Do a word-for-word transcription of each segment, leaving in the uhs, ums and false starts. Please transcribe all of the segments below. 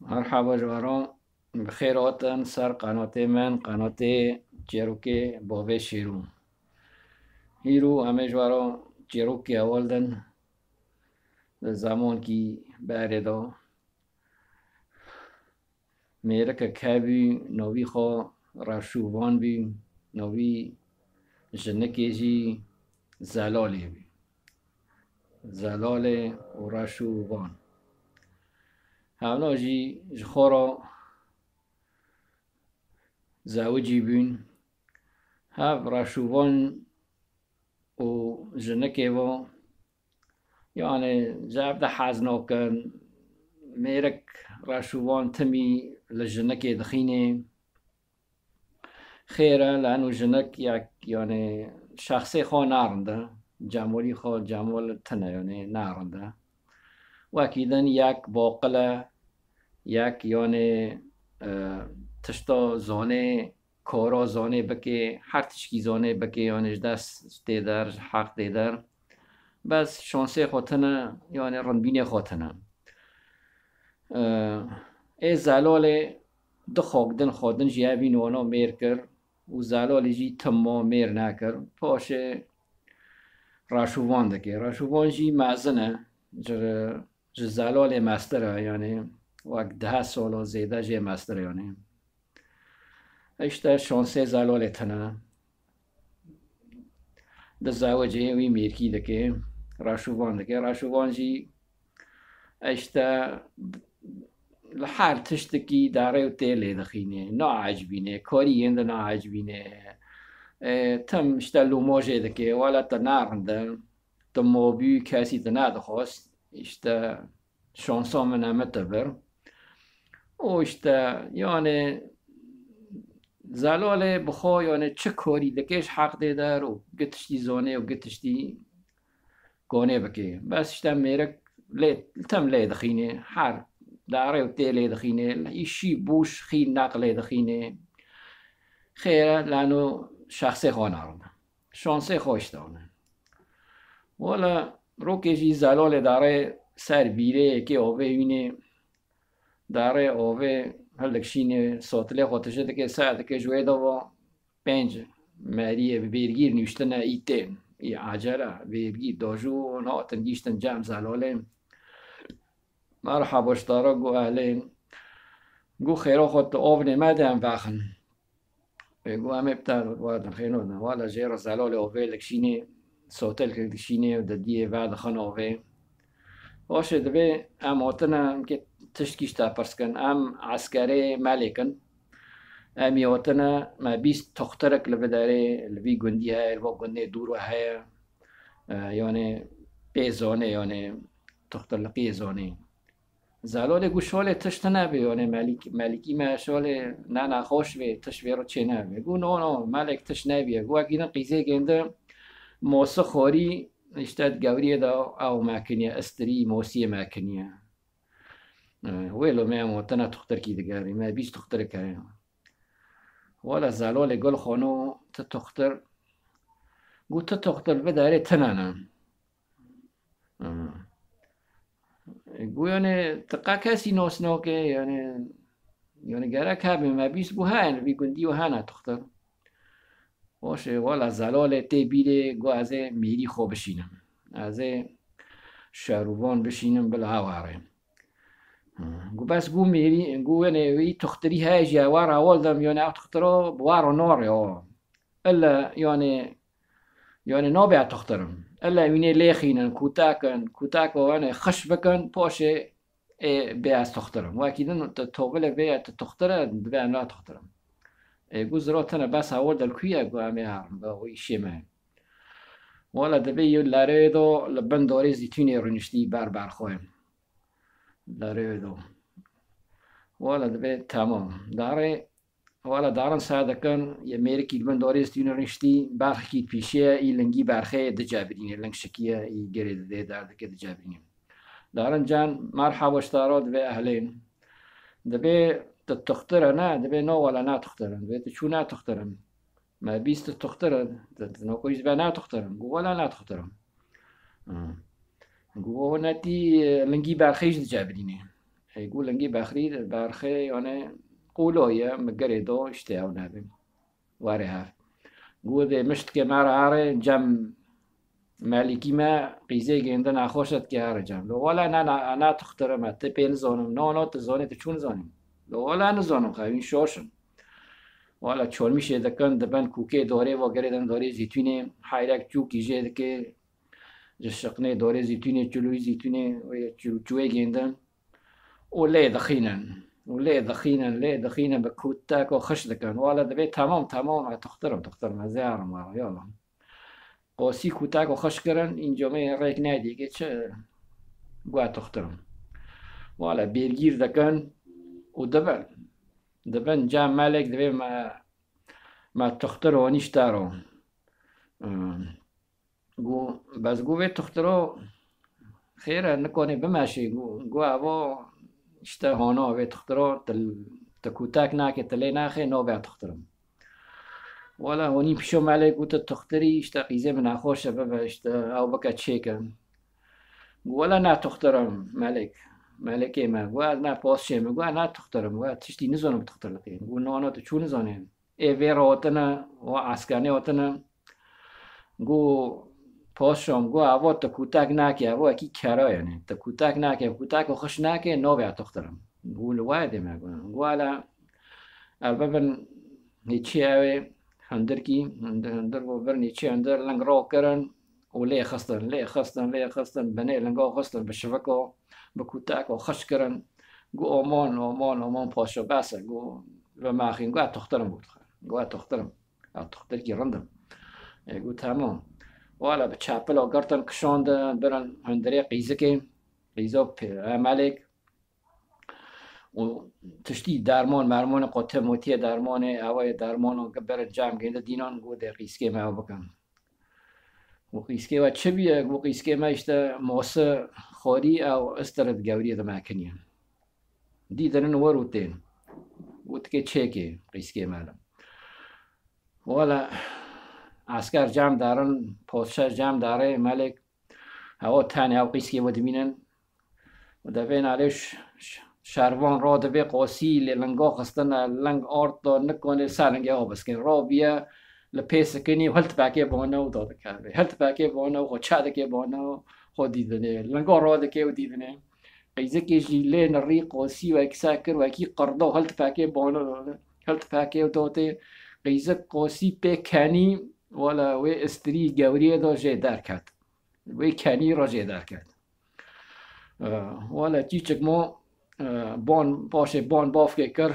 Merhaba ji we re, bi xêr hatin ser qenatê min, qenatê Çêrokê Bavê Şêrû. Hîro em ê ji we re çêrokê ewil din, di zemankî berê de mêrikek hebû, navî xwe Reşûvan bû, navî jinikê jî Zelalê bû. Zelalê û Reşûvan. Hevna jî ji xwe re zewicî bûn. Hev Reşûvan û jinikê ve, yani, ji hev de hez nakin. Mêrik Reşûvan timî li jinikê dixînê. Xêr e, lano jinik yek, yani, şexsê xwe narind e. Cemalî xwe, cemal tune, yani, narind e. Wekî din yek baqil e, yek, yani, e, tişta zanê, kara zanê bike, her tişkî zanê bike, yani, ji dest tê der, ji heq tê der. Bes şansê xwe tune, yani, rindbînê xwe tune. Ê Zelalê du xak din xwe din jî hevî nona mêr kir û Zelalê jî tim ma mêr nekir. Paşê Reşûvan dike. Reşûvan jî mezin e, ji, ji Zelalê mestir e, yani wek deh sala zêde jê mestir e, yani. Îşte şansê Zelalê tune. Dizewicê, wî mêrkî dike, Reşûvan dike. Reşûvan jî, îşte, li her tiştikî darê û tê lê dixîne, naecibîne, karî yên de naecibîne. E, tim, îşte, lûmo jê dike, wele te narind e, tu mobî kesî te nedixwest, îşte, şansa min e min te bir. Û îşte, yani, Zelalê bi xwe, yani, çi karî dike ji heq tê der û gi tiştî zane û gi tiştî kane bike. Bes îşte mêrik lê, tim lê dixîne, her darê û tê lê dixîne, îşî bûş xî neq lê dixîne. Xêr e, lano şexsê xwe narind e. Şansê xwe îşte hûn e. Wala rokê jî Zelalê darê ser bîrê yekê avê wînê, darê avê hildikşînê, sotilê xwe tije dike, ser dike ji wê de va pênc meriyê bi bêrgîr nûştine î tên, î acele, bêrgîr dajû hûn hatin gîştin cem Zelalê. Merhaba ji te re, got ehlên. Got xêra xwe tu avnê me de em vexin. Ê, got, em ê bi te re werdin, xêno din. Wala jê re Zelalê avê dikşînê, sotelkek dikşînê û di diyê vedixin avê. Paşê divê em hatine, em kê tiştkî ji te pirs kin. Em eskerê melêk in. Em ê hatine, me bîst toxtirek li vê derê, li vî gundî heye, li va gundê dûr we heye. E, yani pê zonê, yani toxtirliqiyê zonê. Zelalê got, şolê tişt nebe, yani melîk-, melîkî me şolê ne nexweş be, tişt vê re çê nebe. Got, no, no, melek tişt nebiye. Got, wekî din qîzê gêndi, mosi xorî, işte, gewriyê de ew mekiniye, istirî, mosiyê mekiniye. E, wê lo me em hatine toxtirkî digerî, me bîst toxtirek heye. Wala Zelalê gul xano, ti toxtir, got, ti toxtir vê derê tine ne. Ha. Got, yani, ti qe kesî nas nake, yani, yani, gerek hebe, me bîst got, heye, li vî gundî û hene toxtir. Baş e, wala Zelalê tê bîrê, got, ez ê mêrî xwe bişînim. Ez ê şerûvan bişînim, bila ew here. Ha. Got, bes got mêrî, got, yani, wî toxtirî heye jî, ewar ewal dem, yani, ew toxtira bi war nare, o. Ella, yani, yani, nabe ez toxtirim. Ella wînê lêxînin, kûtekin, kûteko, yani, xiş bikin, paşê ê bê ez toxtirim. Wekî din tu tovile vê ye, tu toxtire, divê em natoxtirim. Ê, got, zira tine bes hewil de li ku ye? Got, em ê herin, bi wî şê me. Wala divê yê lerê do li bin darê zîtûnê rûniştî ber ber xwe. Lerê do. Wala divê temam. Darê Wala darin sar dikin, yê mêrikî li bin darê zîtûnê rûniştî, berxekî pîşê ye, î lingî berxê dicebirîne, ling şikiye, î girê didê derdike dicebirîne. Darin can, merhaba ji te re, divê ehlên. Divê tu toxtir e, ne, divê no wala natoxtirin, divê tu çû natoxtirin. Me bîst tu toxtir e, tu, tu no ku jî divê natoxtirin. Got wala natoxtirin. Hmm. Got, o netî, e, lingî berxê jî dicebirîne. Ê, gu lingî bexrî, berxê, yani, qûlo ye, mi girê do, işte ew nebin. Were hev. Gu dê mişt ke me re are, cem Melîkî me qîzê gêndin, nexweş e dike here cem. Lo wala na, na, na tuxtire me, ti pê nizonim. No, no, ti zonê, ti çû nizonim. Lo wala nizonim, xewîn şoşim. Wala çolmîşê dikin, dibin kûkê dorê, vo girêdin dorê zîtûnê, hayrek çûkî jê dike, ji şiqnê dorê zîtûnê, çilûyî zîtûnê, wê çû-, çûyê gêndin. Û lê dixînin. Û lê dixînin, lê dixînin, bi kûtek û xişk dikin. Wala dibê temam, temam, e, tuxtirim, tuxtirim, ez ê herim, wala, yala. Qosî kûtek û xişk kirin, înco me rêk nedî, ke çi, gu ez tuxtirim. Wala bêrgîr dikin û dibin. Dibin cem Melek, dibê me, me tuxtir honî ji te ro. Hmm. Gu, bes gu vê tuxtiro xêr e, nikonê bimeşê. Gu, gu evo işte hono vê tuxtiro, ti, ti kûtek nake, ti lê naxê, no be tuxtirim. Wala honî pişo Melek û ti tuxtirî, işte qîzê min nexweş e, bibe, işte ew bike çêke. Gu wala ne tuxtirim Melek. Melekê me. Gu ez ne posçê me. Gu ez ne tuxtirim. Gu ez tiştî nizonim tuxtirlikê. Gu no, no, tu çû nizanê. Ê vê re hotine, û eskerê hotine. Gu poşom, gu evo ti kûtek nake, evo ekî kera yani. Ti kûtek nake, kûtek û xişk nake, no be tuxtirim. Gu li wayê dê me gu. Gu hele, ev bibin nêçî ew ê, hundirkî, hundir, hundir vo bir nêçî hundir, ling ro kirin û lê xistin, lê xistin, lê xistin, binê lingo xistin, bi şiviko, bi kûtek û xişk kirin. Gu omon, omon, omon poşo bes e, gu ve maxîn, gu ez tuxtirim got. Gu ez tuxtirim. Ez tuxtirkî rind im. Ê, gu temam. Wala bi çepilo girtin, kişandin, birin hundirê qîzikê. Qîzo pê-, e, Melek. Û tiştî dermon, mermonê, qotê motiyê dermonê, ewayê dermon û birin cem gêndin dînan, gu dê qîzkê me ew bikin. Û qîzkê we çi bîye? Gu qîzkê me işte mosi xorî ew istirit gewriyê de me kiniye. Dî dinin wer û tên. Gu tikê çêkê qîzkê me de. Wala esker cem darin, poşe cem darê Melek. Hewa tenê ew qîzkê we dimînin. Û devên alê ş-, ş-, şervan ro dibê qosî lê lingo xistine, ling ard da, nikonê ser lingê ew biskin. Ro biye li pê sikinî û hiltipekê bone û dadikeve. Hiltipekê bone û xwe çe dike bone û xwe dîdinê. Lingo ro dike û dîdinê. Qîzikê jî lê nirî qosî wekî ser kir, wekî qirda û hiltipekê bone dane. Hiltipekê û dotê qîzik qosî pê kenî, wala wê istirî gewriyê da jê derket. Wê kenî re jê derket. Eh, wala çîçik mo, eh, bon, paşê bon bavkê kir.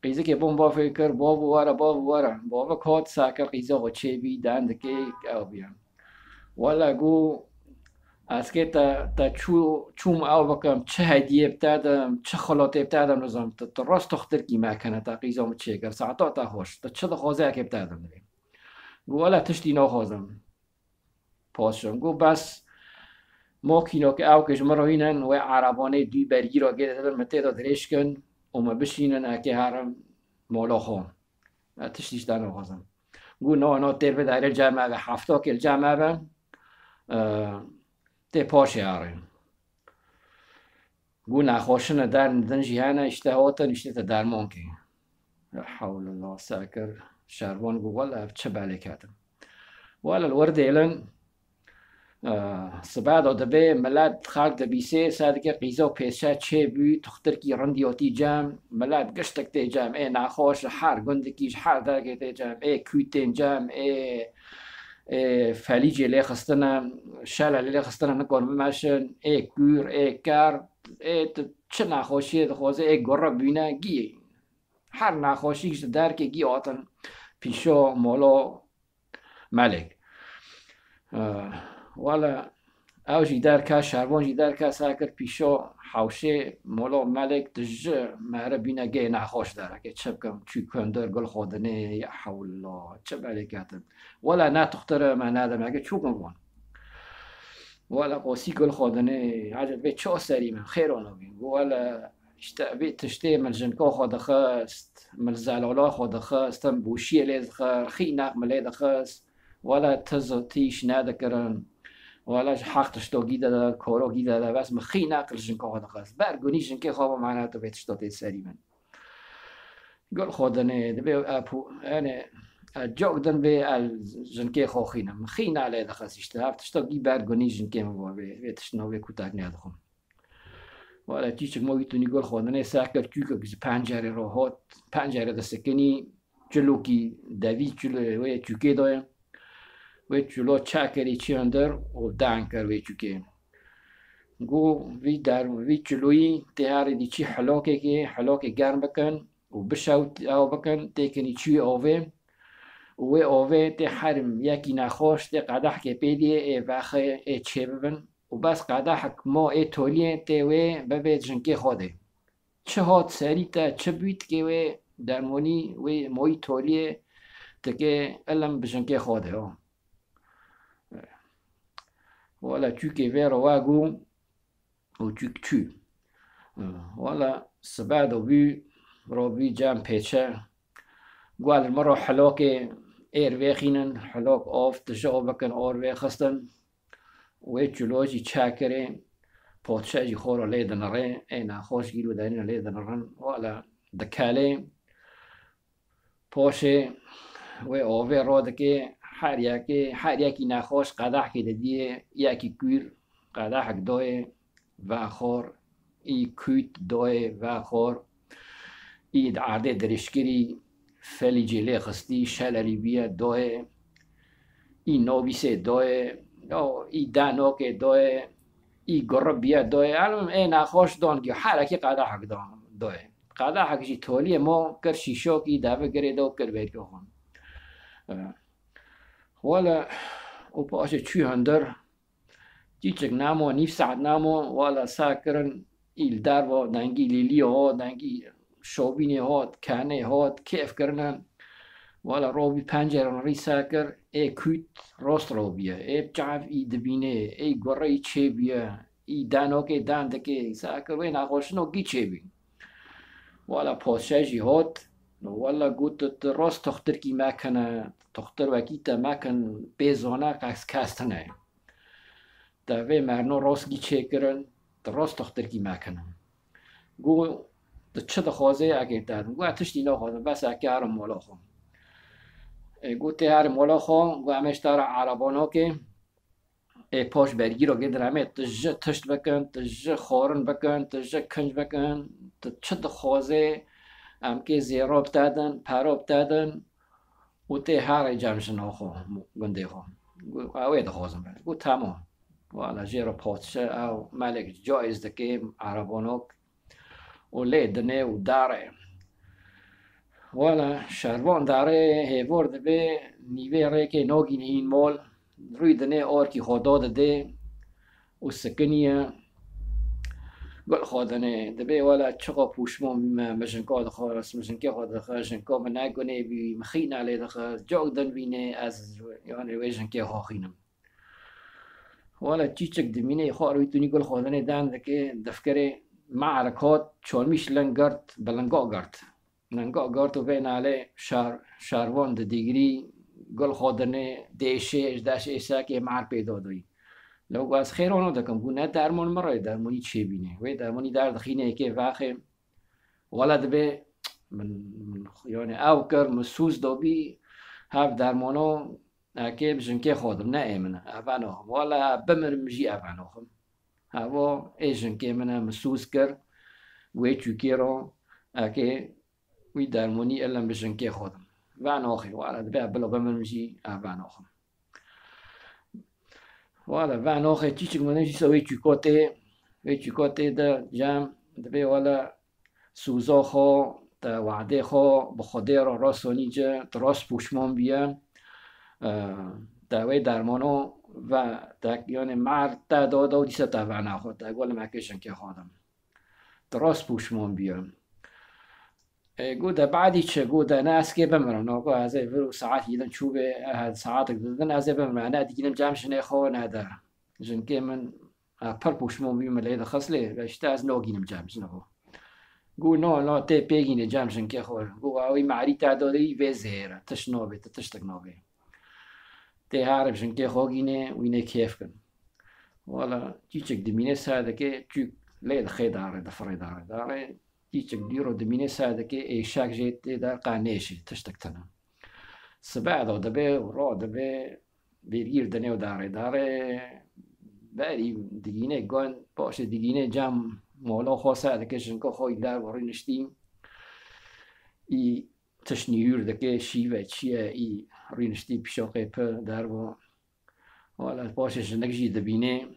Qîzikê bon bavkê kir, bav were, bav were. Bavik hat, ser kir qîza xwe çêbî, den dikê ew bîye. Wala gu, ez kê te, te çû, çûm ew bikim, çi hediyê bi te dim, çi xelatê bi te dim, nizam, tu, tu rast tuxtirkî me kene, te qîza min çêkir, saeta te xweş, tu çi dixwazê, ez kê bi te dim divê. Gu, wala tiştî naxwazim. Paşim gu bes makîno ke ew ke ji min re hînin, wê erebanê dû bergî re gêre dibin, min tê de dirêj kin û min bişînin, ez kê herim mala xwe. Ez tiştî ji te naxwazim. Gu no, no, têr bide, erê cem eve, hefta ke li cem eve, e, tê paşê erê. Gu nexweşine der din jî hene, işte hatin, işte te derman kê. La hewle la sekir, şervan gu, wele ev çi belê ketin. Wele li wir dêlin, e, sibe de dibê milet, xelk dibîsê, ser dike qîza pêşe çê bû, tuxtirkî rindî hatî cem, milet giştek tê cem, ê nexweş ji her gundikî, ji her derkê tê cem, ê kû tên cem, ê, ê felîcê lê xistine, şele lê xistine, nikon bimeşin, ê kûr, ê ker, ê tu çi nexweşiyê dixwaze, ê gure bûne, gî her nexweşîk ji derkê gî hatin pîşo molo Melek. Eh, wele ew jî derket, şervan jî derket, ser kir pîşo hewşê molo Melek, tu ji me re bîne gê nexweş dereke, çi bikim, çû kundir, gul xwe dinê, ya hewla, çi belê ketin. Wele ne tuxtire me, ne demeke çû kin van. Wele qosî gul xwe dinê, eceb vê ço serî min, xêr ono bîn. Gu wele, işte, vê tiştê min jinka xwe dixist, min zelala xwe dixist, min bûşiyê lê dixist, xînek min lê dixist. Wele ti zi-, ti îş nedikirin. Wala ji heq tiştokî de de, korokî de de, bes min xîna qil jinka xwe dixwest. Ber gunî jinkê xwe, mana tu vê tişta tê serî min. Gul xwe dinê, dibê ew epû, yani, ez cok din vê el jinkê xwe xînim. Xîna lê dixwest işte. Ev tiştokî ber gunî jinkê min va vê, vê tiştna vê kutak nedixwim. Wala çîçik ma wî tunî gul xwe dinê, ser kir çûkek ji pencerê re hat, pencerê de sekinî, çilokî devî çilo wê çûkê daye. Wê çilo çekirî çi hundir û dan kir wê çûkê. Got, vî der, vî çiloyî tê herê dî çî hilokekê, hilokê germ bikin û bişewt ew bikin, têkinî çûyê avê û wê avê tê herim yekî nexweş tê qedehkê pê diyê ê vexê ê çê bibin û bes qedehek mo ê toliyê tê wê bibê jinkê xwe dê. Çi hat serî te, çi bûyî tikê wê dermonî, wê moyî toliyê tikê ilim bi jinkê xwe de, ha. Wala çûkê vê re we got û çûk çû. Wala sibe de bû, robî cem pêçe. Got, li min re hilokê êr vêxînin, hilok av, tije av bikin, or vêxistin. Wê çilo jî çekirê, podşe jî xwe re lê dinirê, ê nexweş gîr û derîne lê dinirin, wala dikelê. Poşê wê ovê ro dikê, her yekê, her yekî nexweş qedehkê didiyê, yekî kûr qedehek doyê vexor, î kût doyê vexor, î di erdê dirêjkirî, felî jê lê xistî, şelerî bûye doyê, î nobîsê doyê, yo, î danokê doyê, î guribîye doyê, elmim ê nexweş don giyo, herekî qedehek don doyê. Qedehek jî toliyê mo kir şîşokî, devi girê de û kir vêrkê xwe. Wele û paşê çû hundir, çîçik namo, nîv saet namo, wele sa kirin, î li derva dengî lîliyê hat, dengî şobînê hat, kenê hat, kêf kirine. Wala robî penceran rî sa kir, ê kût rost robîye, ê çav î dibînê, ê gureyî çêbîye, î danokê dan dikê, sa kir wê nexweşino gî çêbî. Wala poşe jî hot, wala got, tu, tu rost toxtirkî mekine, toxtir wekî te mekin, pê zona qes kes tine. Te vê merno rost gî çêkirin, tu rost toxtirkî mekine. Got, tu çi dixwazê, eke te din. Got, tiştî naxwazim, bes eke herim mola xwe. Ê, got, tê herim mola xwe, got, em ê ji te re erebonokê, ê, poş bergîrokê din em ê tu ji tişt bikin, tu ji xwarin bikin, tu ji kinc bikin, tu çi dixwazê, em kê zêro bi te din, pero bi te din, û tê herê cem jina xwe, gundê xwe. Got, ew ê dixwazim. Got, temam. Wala jê re padşe ew melek caiz dikê, erebonok, û lê dinê û darê. Wala şervan darê hêvor dibê, nîvê rêkê nogîn hîn mol, rûy dinê orkî xwe do didê û sikiniye. Gul xwe dinê, dibê wela çiqa pûşmon bîme, min jinka dixwest, min jinkê xwe dixwest, jinka min ne gunê bî, min xîna lê dixwest, cok din bînê, ez, yani, wê jinkê xwe xînim. Wala çîçik dimînê xwe rûytûnî gul xwe dinê dan dike, difkirê me'rik hot, çolmîş ling girt, bi linga girt. Linga girt û vê nalê şar-, şarvan di dîgirî gul xwe dinê dêşê, ji deş êsekê mer pê dodoyî. Lewgo ez xêr ono dikim, got ne dermon min re, dermonî çêbînê. Wê dermonî derdixînê yekê vexê. Wala dibê min, min, yani ew kir, min sûz dobî, hev dermono, eke bi jinkê xwe dim, ne ê min e, ev vano. Wala bimirim jî ev vanoxim. Havo ê jinkê min e, min sûz kir, wê çûkê ro, eke wî dermonî elen bi jinkê xwe dim. Vanoxê, wala dibê bila bimirim jî ev vanoxim. Wala vanoxê çîçik min jî se wê çûko tê, wê çûko tê de cem, dibê wala sûza xwe, te wadê xwe bi Xwedê re rasonî ci, tu rast pûşmon bûye, e, te wê dermano ve, te, yani mer te do, do dîse te vena xwe, te got, lim eke jinkê xwe dim. Tu rast pûşmon bûye. E, got, de badî çi? Got, de ne ez kê bimirim. No, got, ez ê vir û saet yî din çû bê, e, saetek didin, ez ê bimirim. Ne digînim cem jinê xwe, ne der. Jinkê min, e, pir pûşmon bû, min lê dixist lê, ve işte ez nogînim cem jinê xwe. Got, no, no, tê pê gînê cem jinkê xwe. Got, wî merî te dodeyî vê zêre, tişt nobê, tu tiştek nobê. Tê herim jinkê xwe gînê, wînê kêf kin. Wala çîçek dimîne ser dike, çûk lê dixê darê, difirê darê, darê. Çîçek dîro dimîne ser dike, êşak jê tê der, qe nêşê, tiştek tune. Sibe do dibe û ro dibe, bêrgîr dinê û darê, darê. Berî digîne gund, paşê digîne cem, mola xwe ser dike, jinka xwe li derve rûniştî. Î tişt nîhûr dike, şîve çi ye, î rûniştî pişoqê pir derve. Wala paşê jinik jî dibîne,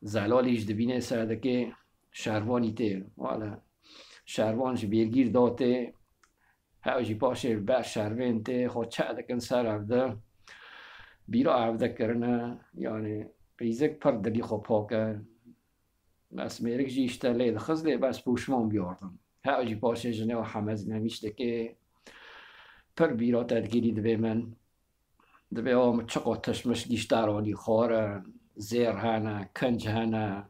zelalî jî dibîne ser dike, şervanî tê. Wala şervan jî bêrgîr da tê, hew jî paşê li ber şervên tê, xwe çe dikin ser ev de. Bîra ev de kirine, yanî qîzik pir dilî xwe pak e. Bes mêrik jî îşte lê dixist, lê bes pûşman biyardin. Hew jî paşê jinê û hemez nemîş dike, pir bîra te digirî dibê min. Dibê o min çiqo tişmiş gîştaronî xor in, zêr hene, kinc hene,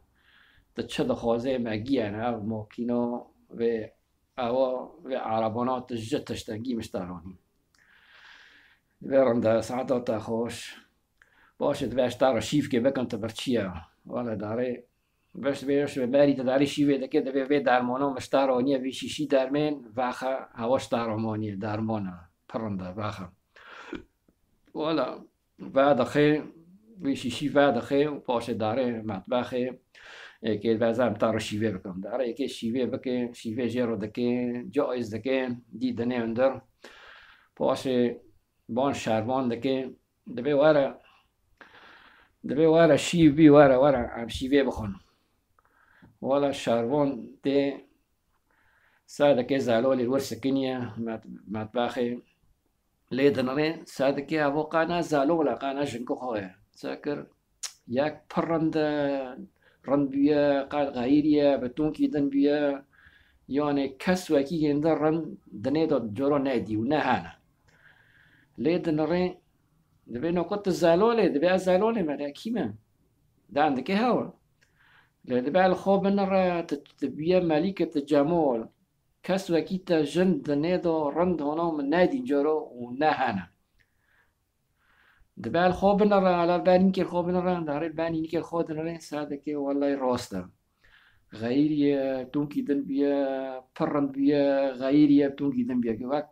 tu çi dixwazê me giyene ev makîno vê ewa vê erebana tu ji tiştengî miştaronî. Dibê rinde, saeta te xweş. Paşê dibê ez te re şîvkê bikim, tu birçî ye. Wele darê, beş dibê, beş dibê berî te darê şîvê dike, dibê vê dermano miştaroniye, vê şîşî dermên vexe, hewa miştaromoniye, dermana, pirinde, vexe. Wala, vedixê, wî şîşî vedixê û paşê darê metbexê, êkê veze em te re şîvê bikim. Darê êkê şîvê bike, şîvê jê re dike, caiz dike, dî dinê hundir. Paşê ban şervan dike, dibê were, dibê were şîv bî, were, were, em şîvê bixwin. Wala şervan tê ser dike, zelolê wir sikiniye met-, metbexê. Lê dinirê ser dike, evo qe ne zelol e, qe ne jinko xwe ye. Se kir, yek pir rind e, rind bûye, qe xeyîrî ye, bi tonkî din bûye. Yanê kes wekî hênde rind dinê de coro nedî û ne hene. Lê dinirê, dibê no ku tu zelol ê, dibê ez zelolê me, ne kî me? Dan dike hewa. Lê dibê li xwe binire, tu, tu bûye melîke, tu cemol. Kes wekî te jin dinê de rind hona min nedîn coro û ne hene. Dibê li xwe binire, ala ber nîkê xwe binire, darê ber nîkê xwe dinire, ser dike, wellahî rast e. Xeyîrî ye, tonkî din bûye, pir rind bûye, xeyîrî ye, tonkî din bûye. Wek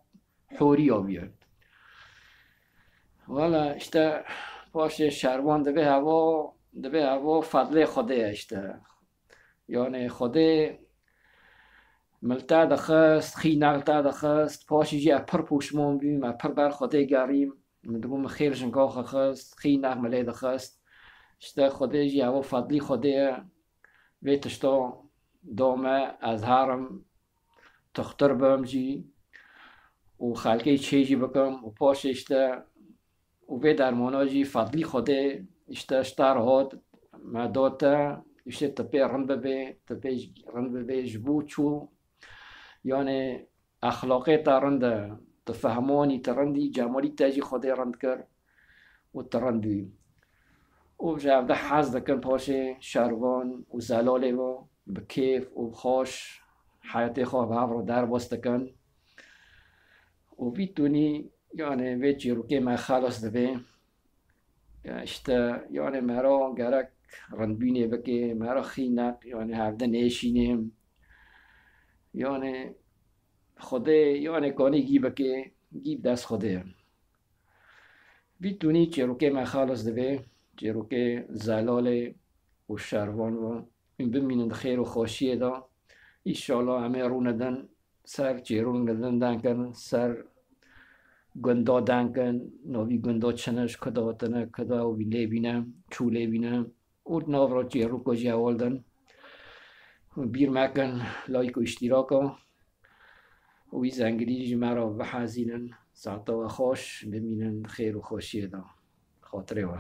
horiya bûye. Wala işte paşê şervan dibê hevo, dibê hevo fedlê Xwedê ye işte. Yanê Xwedê min li te dixist, xînek li te dixist, paşê jî ez pir poşman bûm, ez pir ber Xwedê gerîm. Min dibû min xêr jinka xwe xist, xînek min lê dixist. İşte Xwedê jî evo fedlî Xwedê ye. Vê tişta da me, ez herim, tuxtir bim jî û xelkê çê jî bikim û paşê işte û vê dermana jî fedlî Xwedê, işte ji te re hat, me da te, işte tu pê rind bibê, tu pê rind bibê, ji bo çû, yanê exlaqê te rind e, tu fehmanî, tu rindî, cemalî te jî Xwedê rind kir û tu rind bûyî. Û ji hevde hez dikin paşê şervan û zelalê ve bi kêf û bi xweş heyatê xwe bi hev re derbas dikin. Û vî tunî, yanê vê çîrokê me xelas dibe. Ya işte, yanê me re gerek rindbînê bike, me re xînek, yanê hevde nêşînê. Yanê Xwedê, yanê kanî gî bike, gî bi dest Xwedê ye. Vî tunî çîrokê me xelas dibe, çîrokê zelalê û şervan ve. Hûn bimînin di xêr û xweşiyê de. Înşallah em ê rûnedin ser çêrûn, din denkin, ser gunda denkin, navî gunda çi ne, ji kuda hatine, kuda û lê bîne, çû lê bîne. Û di nav re çêrûko jî heval din. Bîr mekin, like û îştîraka û wî zengilî ji me re bihezînin. Saeta we xweş, bimînin di xêr û xweşiyê de. Xatirê we.